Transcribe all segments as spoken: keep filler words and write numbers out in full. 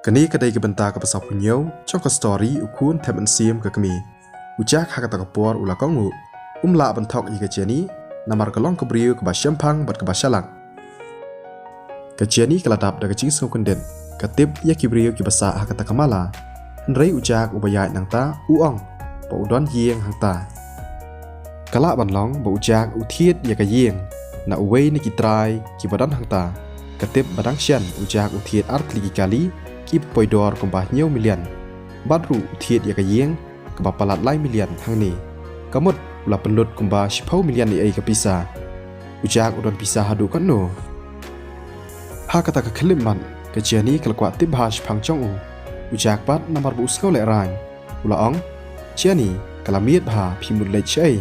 Kane ka dei ka bynta kaba saphew hynñiew jong ka story U Khun Thep Mynsiem ka Kmie. U Jack ha kata ka por u la kohnguh, um lah ban thok ïa ka Jenny, namar ka long ka briew kaba shemphang bad kaba shalak. Ka Jenny ka la dap da ka jingsngewkyndit, ka tip ïa ki briew kiba sah ha kata ka mala. Hynrei u Jack uba ïaid nangta u ong ba u don ïing hangta. Ka lah ban long ba u Jack u thied ïa ka ïing na uwei na ki trai kiba don hangta. Ka tip ba dang shen u Jack u thied artylli ki kali kiba poi dor kumba hynñiew million. Bad ruh u thied ïa ka ïing kaba palat lai million hangne. Ka mut u la pynlut kumba shiphew million eiei ka pisa. U Jack u don pisa haduh katno? Ha kata ka khyllipmat, ka Jenny ka la kwah tip bha shaphang jong u. U Jack pat namar ba u sngew lehraiñ, u la ong, Jenny, ka la miet bha, phi mut leit shaei?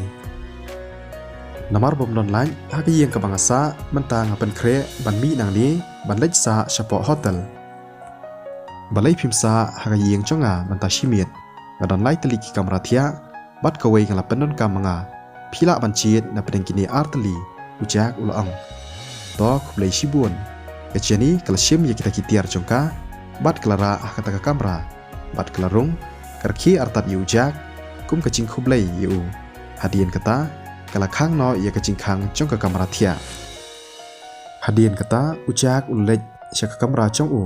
Namar bym don lait ha ka ïing kaba nga sah, mynta nga pynkhreh ban mih nangne ban leit sah shapoh hotel. Balei phim sah ha ka ïing jong nga mynta shimiet? Nga don lai tylli ki kamra thiah bad kawei nga la pyndonkam ma nga. Phi lah ban jied na pdeng kine artylli, u Jack u la ong. To khublei shibun. Ka Jenny ka la shim ïa kita ki tiar jong ka bad ka la rah ha kata ka kamra bad ka la rung, ka rkhie artat ïa u Jack kum ka jingkhublei ïa u. Hadien kata ka la khang noh ïa ka jingkhang jong ka kamra thiah. Hadien kata u Jack u la leit sha ka kamra jong u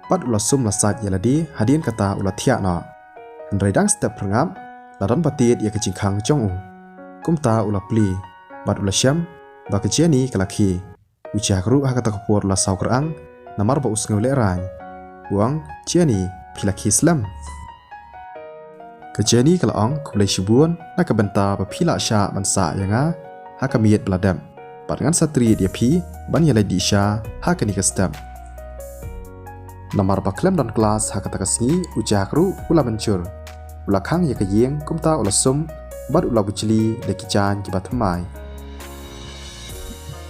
bad u la sum la sait ïa lade, hadien kata u la thiah noh. Hynrei dang step phyrngap la don ba tied ïa ka jingkhang jong u. Kumta u la plie bad u la shem ba ka Jenny ka la khie. U Jack ruh ha kata ka por u la saw kyrang namar ba u sngew lehraiñ. U ong, Jenny, phi la khie slem? Ka Jenny ka la ong, khublei shibun na ka bynta ba phi la shah ban sah ïa nga ha ka miet ba la dep. Bad ngan sa treat ïa phi ban ïaleit dih sha ha kane ka step. Namar ba khlem don klas ha kata ka sngi, u Jack ruh u la mynjur. U la khang ïa ka ïing, kumta u la sum bad u la bujli da ki jaiñ kiba thymmai.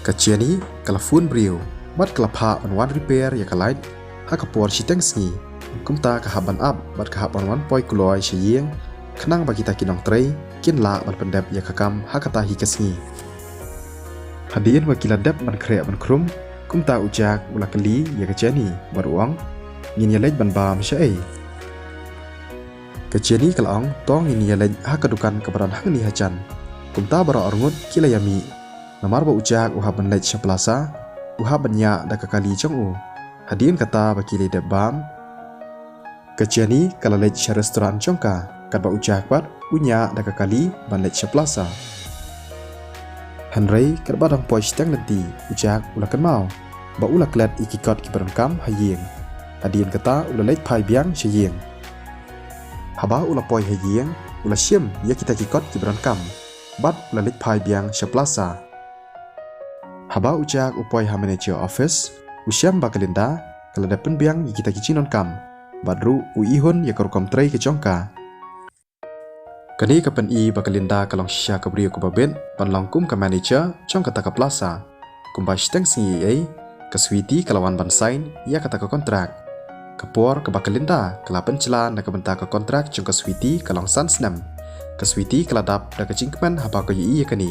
Ka Jenny ka la phone briew bad ka la phah ban wan repair ïa ka light ha ka por shiteng sngi. Kumta ka hap ban ap bad ka hap ban wan poi kloi sha ïing, khnang ba kita ki nongtrei kin lah ban pyndep ïa ka kam ha kata hi ka sngi. Hadien ba ki la dep ban khreh ban khrum, kumta u Jack u la kylli ïa ka Jenny bad u ong, ngin ïaleit ban bam shaei? Ka Jenny ka la ong, to ngin ïaleit ha ka dukan kaba don hangne hajan. Kumta baroh arngut ki la ïamih. Namar ba u Jack u hap ban leit sha plaza, u hap ban ñiah da ka kali jong u. Hadien kata ba ki la dep bam, ka Jenny ka la leit sha restaurant jong ka, katba u Jack pat u ñiah da ka kali ban leit sha plaza. Hynrei katba dang poi shiteng lynti, u Jack u la kynmaw ba u la klet ïa ki kot kiba donkam ha ïing. Hadien kata u la leit phai biang sha ïing. Haba u la poi ha ïing, u la shim ïa kita ki kot kiba donkam bad u la leit phai biang sha plaza. Haba u Jack u poi ha manager office, u shem ba ka Linda ka la dep pynbiang ïa kita ki jingdonkam bad ruh u ihun ïa ka rukom trei ka jong ka. Kane ka pyni ba ka Linda ka long shisha ka briew kaba bit ban long kum ka manager jong kata ka plaza. Kumba shiteng sngi eiei, ka Sweety ka la wan ban sign ïa kata ka kontrak. Ka por kaba ka Linda ka la pynjlan na ka bynta ka kontrak jong ka Sweety ka long san snem. Ka Sweety ka la dap da ka jingkmen haba ka ïohi ïa kane.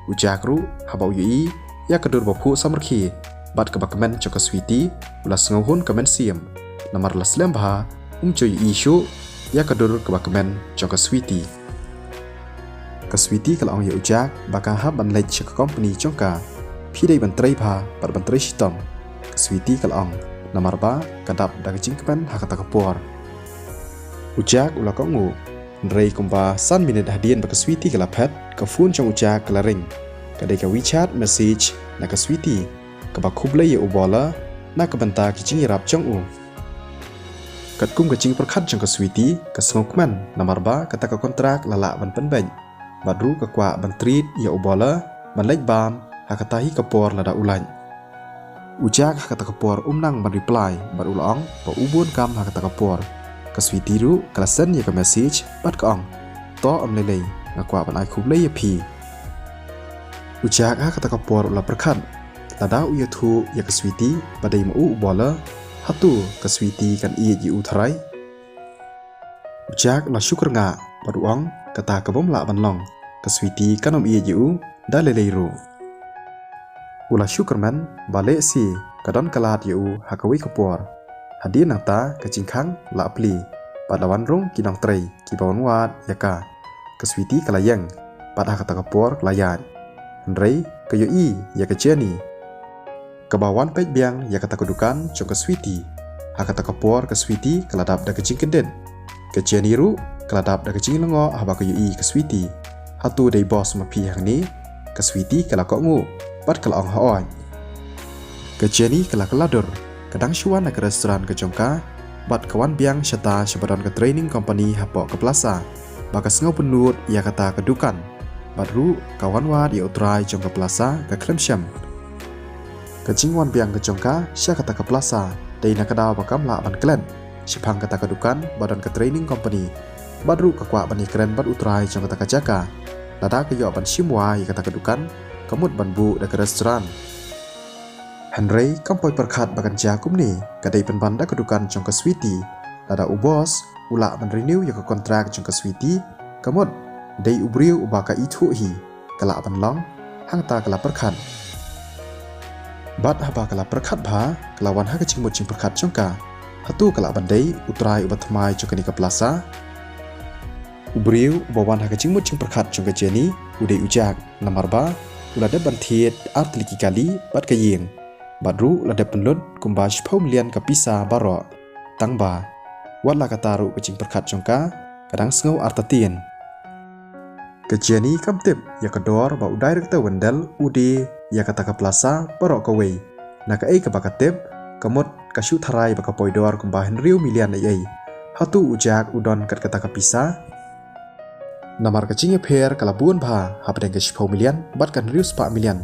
U Jack ruh haba u ïohi ïa ka dur ba phuh samrkhie bad kaba kmen jong ka Sweety, u la sngewhun ka mynsiem. Namar la slem bha um ju ïohi shuh ïa ka dur kaba kmen jong ka Sweety. Ka Sweety ka la ong ïa u Jack ba ka hap ban leit sha ka company jong ka. Phi dei ban trei bha bad ban trei shitom, ka Sweety ka la ong, namar ba ka dap da ka jingkmen ha kata ka por. U Jack u la kohnguh. Hynrei kumba san minit hadien ba ka Sweety ka la phet, ka phone jong u Jack ka la ring. Ka dei ka WeChat message na ka Sweety kaba khublei ïa u Bowler na ka bynta ki jingïarap jong u. Katkum ka jingpyrkhat jong ka Sweety, ka sngewkmen namar ba kata ka kontrak la lah ban pynbeit. Bad ruh ka kwah ban treat ïa u Bowler ban leit bam ha kata hi ka por lada u lait. U Jack ha kata ka por um nang ban reply bad u la ong ba u bun kam ha kata ka por. Ka Sweety ruh ka la send ïa ka message bad ka ong, to ym lei lei, nga kwah ban ai khublei ïa phi. U Jack ha kata ka por u la pyrkhat, lada u ïathuh ïa ka Sweety ba dei ma u u Bowler, hato ka Sweety kan ïeit ïa u tharai? U Jack u la shu kyrngah bad u ong, kata ka bym lah ban long, ka Sweety kan ym ïeit ïa u da lei lei ruh. U la shu kyrmen ba lehse ka don ka lad ïa u ha kawei ka por. Hadien nangta ka jingkhang la plie bad la wan rung ki nongtrei kiba wan wad ïa ka. Ka Sweety ka la ïeng bad ha kata ka por ka la ïaid. Hynrei ka ïohi ïa ka Jenny kaba wan peit biang ïa kata ka dukan jong ka Sweety. Ha kata ka por ka Sweety ka la dap da ka jingkyndit. Ka Jenny ruh ka la dap da ka jinglyngngoh haba ka ïohi ka Sweety. Hato dei boss ma phi hangne? Ka Sweety ka la kohnguh bad ka la ong, hooid. Ka Jenny ka la kylla dur. Ka dang shu wan na ka restaurant ka jong ka bad ka wan biang shata shaba don ka training company hapoh ka plaza ba ka sngewpynlut ïa kata ka dukan. Bad ruh ka wan wad ïa u trai jong ka plaza ka khlem shem. Ka jingwan biang ka jong ka sha kata ka plaza dei na ka daw ba kam lah ban klet shaphang kata ka dukan ba don ka training company. Bad ruh ka kwah ban ïakren bad u trai jong kata ka jaka. Lada ka ïoh ban shim wai ïa kata ka dukan, ka mut ban buh da ka restaurant. Hynrei kam poi pyrkhat ba kan jia kumne, ka dei pynban da ka dukan jong ka Sweety. Lada u boss u lah ban renew ïa ka kontrak jong ka Sweety, ka mut dei u briew uba ka ithuh hi, ka lah ban long. Hangta ka la pyrkhat. Bad haba ka la pyrkhat bha, ka la wan ha ka jingmut jingpyrkhat jong ka. Hato ka lah ban dei u trai uba thymmai jong kane ka plaza? U briew uba wan ha ka jingmut jingpyrkhat jong ka Jenny u dei u Jack, namar ba u la dep ban thied artylli ki kali bad ka ïing. Bad ruh la dep pynlut kumba shiphew million ka pisa baroh. Tang ba wat la kata ruh ka jingpyrkhat jong ka ka dang sngew artatien. Ka Jenny kam tip ïa ka dor ba u director Wendell u die ïa kata ka plaza baroh kawei. Na kaei kaba ka tip, ka mut ka shu tharai ba ka poi dor kumba hynriew million ei ei. Hato u Jack u don kat kata ka pisa? Namar ka jingïapher ka la bun bha hapdeng ka shiphew million bad ka hynriew spah million.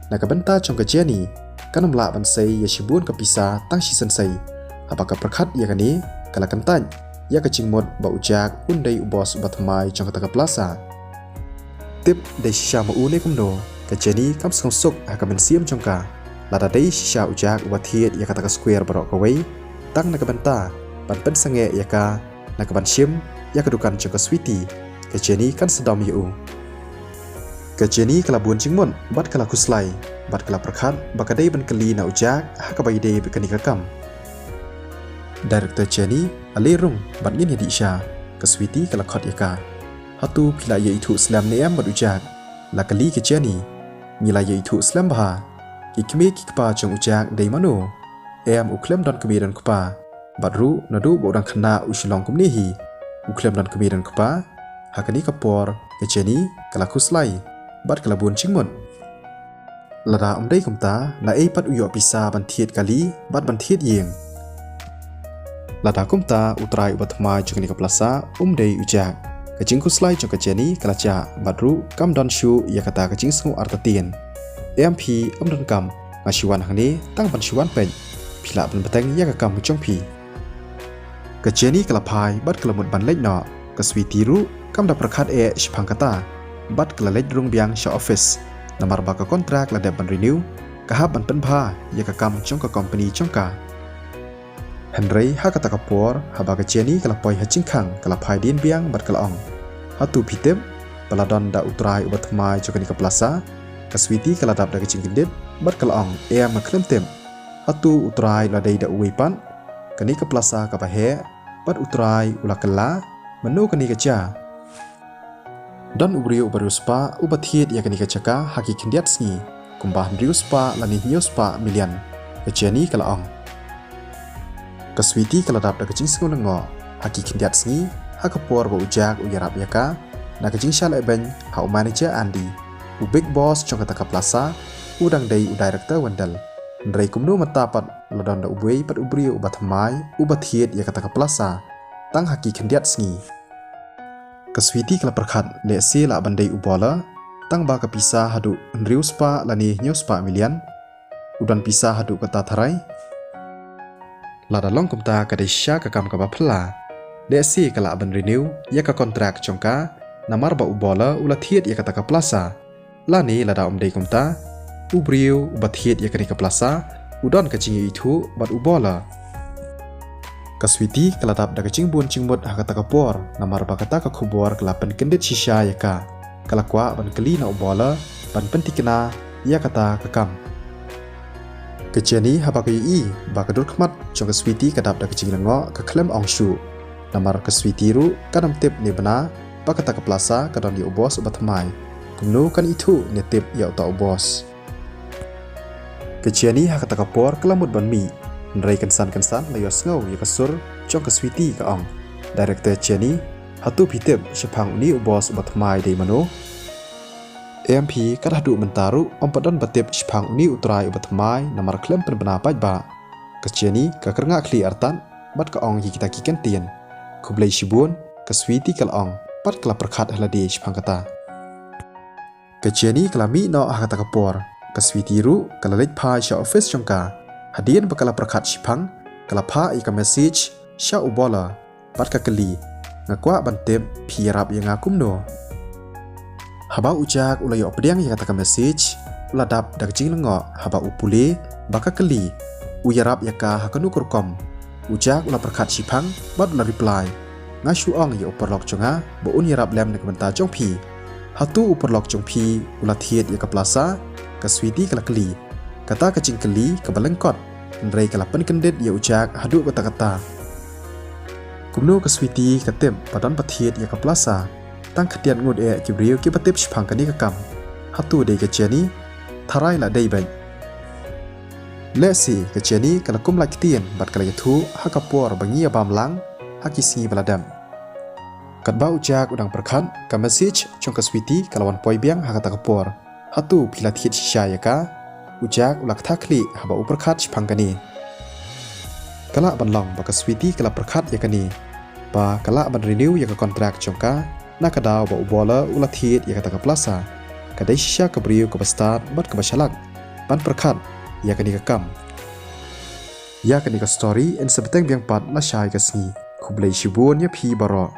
Na ka bynta jong ka Jenny, kan ym lah ban sei ïa shibun ka pisa tang shisien sei. Haba ka pyrkhat ïa kane, ka la kyntait ïa ka jingmut ba u Jack un dei u boss uba thymmai jong kata ka plaza. Tip dei shisha ma u ne kumno, ka Jenny kam sngewsuk ha ka mynsiem jong ka. Lada dei shisha u Jack uba thied ïa kata ka square baroh kawei tang na ka bynta ban pynsangeh ïa ka, na ka ban shim ïa ka dukan jong ka Sweety, ka Jenny kan sdom ïa u. Ka Jenny ka la bun jingmut bad ka la khuslai bad ka la pyrkhat ba ka dei ban kylli na u Jack ha kaba ïadei bad kane ka kam. Director Jenny, ale rung bad ngin ïadih sha, ka Sweety ka la khot ïa ka. Hato phi la ïaithuh slem ne em bad u Jack? La kylli ka Jenny. Ngi la ïaithuh slem bha. Ki kmie ki kpa jong u Jack dei mano? Em u khlem don kmie don kpa. Bad ruh naduh ba u dang khynnah u shu long kumne hi. U khlem don kmie don kpa. Ha kane ka por ka Jenny ka la khuslai bad ka la bun jingmut. Lada ym dei kumta, naei pat u ïoh pisa ban thied kali bad ban thied ïing? Lada kumta u trai uba thymmai jong kane ka plaza um dei u Jack. Ka jingkhuslai jong ka Jenny ka la jah bad ruh kam don shuh ïa kata ka jingsngew artatien. Em phi, ym donkam nga shu wan hangne tang ban shu wan peit. Phi lah ban bteng ïa ka kam jong phi. Ka Jenny ka la phai bad ka la mut ban leit noh. Ka Sweety ruh kam da pyrkhat eh shaphang kata bad ka la leit rung biang sha office. Namar ba ka kontrak la dep ban renew, ka hap ban pynbha ïa ka kam jong ka company jong ka. Hynrei ha kata ka por, haba ka Jenny ka la poi ha jingkhang, ka la phai dien biang bad ka la ong, hato phi tip ba la don da u trai uba thymmai jong kane ka plaza? Ka Sweety ka la dap da ka jingkyndit bad ka la ong, em, nga khlem tip. Hato u trai u la dei da uwei pat? Kane ka plaza kaba heh bad u trai u la kylla, mano kane ka jia? Don u briew uba riewspah uba thied ïa kane ka jaka ha ki khyndiat sngi kumba hynriew spah lane hynñiew spah million, ka Jenny ka la ong. Ka Sweety ka la dap da ka jingsngew lyngngoh. Ha ki khyndiat sngi, ha ka por ba u Jack u ïarap ïa ka na ka jingshah lehbeiñ ha u manager Andy, u big boss jong kata ka plaza u dang dei u director Wendell. Hynrei kumno mynta pat la don da uwei pat u briew uba thymmai uba thied ïa kata ka plaza tang ha ki khyndiat sngi? Ka Sweety ka la pyrkhat, lehse lah ban dei u Bowler, tang ba ka pisa haduh hynriew spah lane hynñiew spah million. U don pisa haduh kata tharai? Lada long kumta ka dei shisha ka kam kaba phylla. Lehse ka lah ban renew ïa ka kontrak jong ka namar ba u Bowler u la thied ïa kata ka plaza. Lane lada ym dei kumta, u briew uba thied ïa kane ka plaza u don ka jingïaithuh bad u Bowler. Ka Sweety ka la dap da ka jingbun jingmut ha kata ka por namar ba kata ka khubor ka la pynkyndit shisha ïa ka. Ka la kwah ban kylli na u Bowler ban pynthikna ïa kata ka kam. Ka Jenny haba ka ïohi ba ka dur khmat jong ka Sweety ka dap da ka jinglyngngoh ka khlem ong shuh. Namar ka Sweety ruh ka dang tip ne bna ba kata ka plaza ka don ïa u boss uba thymmai. Kumno kan ithuh ne tip ïa uta u boss. Ka Jenny ha kata ka por ka la mut ban mih. Hynrei kynsan kynsan la ïohsngew ïa ka sur jong ka Sweety ka ong, "Director Jenny, hato phi tip shaphang une u boss uba thymmai dei mano?" Em phi, kat haduh mynta ruh ym pat don ba tip shaphang une u trai uba thymmai namar khlem pynbna paidbah. Ka Jenny ka kyrngah khlieh artat bad ka ong ïa kita ki kyntien. "Khublei shibun," ka Sweety ka la ong bad ka la pyrkhat ha lade shaphang kata. Ka Jenny ka la mih noh ha kata ka por. Ka Sweety ruh ka la leit phai sha office jong ka. Hadien ba ka la pyrkhat shiphang, ka la phah ïa ka message sha u Bowler bad ka kylli, "Nga kwah ban tip phi ïarap ïa nga kumno?" Haba u Jack u la ïoh pdiang ïa kata ka message, u la dap da ka jinglyngngoh haba u pule ba ka kylli u ïarap ïa ka ha kano ka rukom. U Jack u la pyrkhat shiphang bad u la reply, "Nga shu ong ïa u paralok jong nga ba un ïarap lem na ka bynta jong phi." "Hato u paralok jong phi u la thied ïa ka plaza?" ka Sweety ka la kylli. Kata ka jingkylli kaba lyngkot, hynrei ka la pynkyndit ïa u Jack haduh katta katta. Kumno ka Sweety ka tip ba don ba thied ïa ka plaza? Tang khyndiat ngut eh ki briew kiba tip shaphang kane ka kam. Hato dei ka Jenny? Tharai la dei beit. Lehse ka Jenny ka la kum lait ktien bad ka la ïathuh ha ka por ba ngi ïa bam lang ha ki sngi ba la dep. Katba u Jack u dang pyrkhat, ka message jong ka Sweety ka la wan poi biang ha kata ka por. "Hato phi la thied shisha ïa ka?" U Jack u la ktah khlieh haba u pyrkhat shaphang kane. Ka lah ban long ba ka Sweety ka la pyrkhat ïa kane, ba ka lah ban renew ïa ka kontrak jong ka na ka daw ba u Bowler u la thied ïa kata ka plaza. Ka dei shisha ka briew kaba stad bad kaba shalak ban pyrkhat ïa kane ka kam. Ïa kane ka story yn sa bteng biang pat lashai ka sngi. Khublei shibun ïa phi baroh.